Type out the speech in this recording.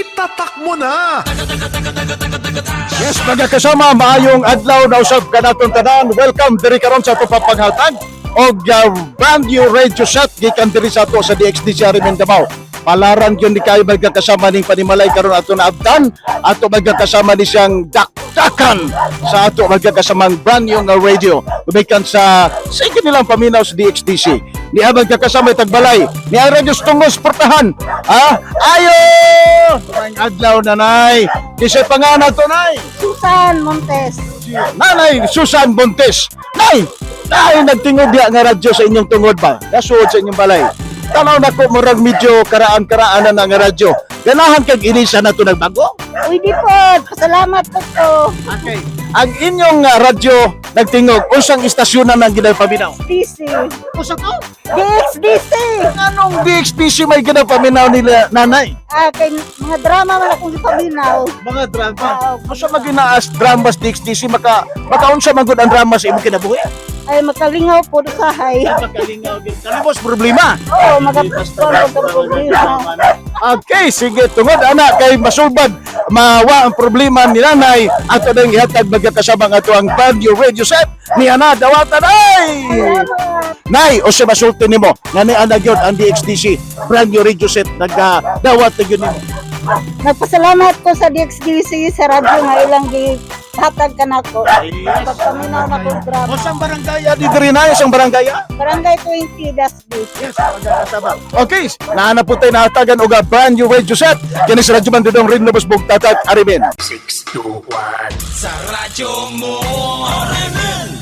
Itatak mo na! Yes, mga kasama, maayong adlaw na usab kanaton tanan. Welcome diri karon sa ato papanghatag og brand new radio set gikan diri sa ato sa DXDC Arimen Davao. Palaran gyud ni kayo magkakasama ning panimalay karon ato naabtan, ato magkakasama ni siyang dakdakan sa ato magkakasamang brand new nga radio gumikan sa sige nilang paminaw sa DXDC. Ni ang magkakasama tagbalay, ni ang radyo tungos portahan. Ah, ayo! Maayong adlaw, nanay. Kisay pangalan to, nay? Susan Montes. Nanay Susan Montes. Nay, nay nagtingog diha nga radyo sa inyong tungod ba? Nasuod sa inyong balay. Tanaw na ko murag medyo karaan-karaan na nga radyo. Ganahan kag inisa na to nagbago? Pwede po. Pasalamat po to. Okay. Ang inyong radyo nagtingog, unsang istasyon na nang ginapaminaw? DC. Usa to? DXDC. Anong DXTC may ginapaminaw nila, nanay? Ah, kay mga drama man akong gipaminaw. Mga drama. Oo. Usa maginaas drama sa DXTC, makaunsa man gud ang drama sa imong kinabuhi? Ay, makalingaw po usahay. Makalingaw gyud. Kalimos problema. Oo, magapasol og problema. Okay, sige, tungod ana kay masulbad mawa ang problema ni nanay ato nang ihatag magkakasama nga ato ang brand new radio set ni ana dawatan ay. Nay, o siya masulti nimo nga ni ana gyud ang DXDC brand new radio set nagdawat na gyud nimo? Nagpasalamat ko sa DXDC sa radyo nga ilang gihatag kanako. Pagpaminaw na kong drama. Usang barangay di diri, nay, usang barangay? Barangay 20 Dasbi. Yes, magkakasama. Okay, naana po tayo nahatagan og a brand new radio set kini sa Radyo Mandudong Rin Lobos Bugtatag Arimen. 6, 2, 1. Sa radyo mo, RMN!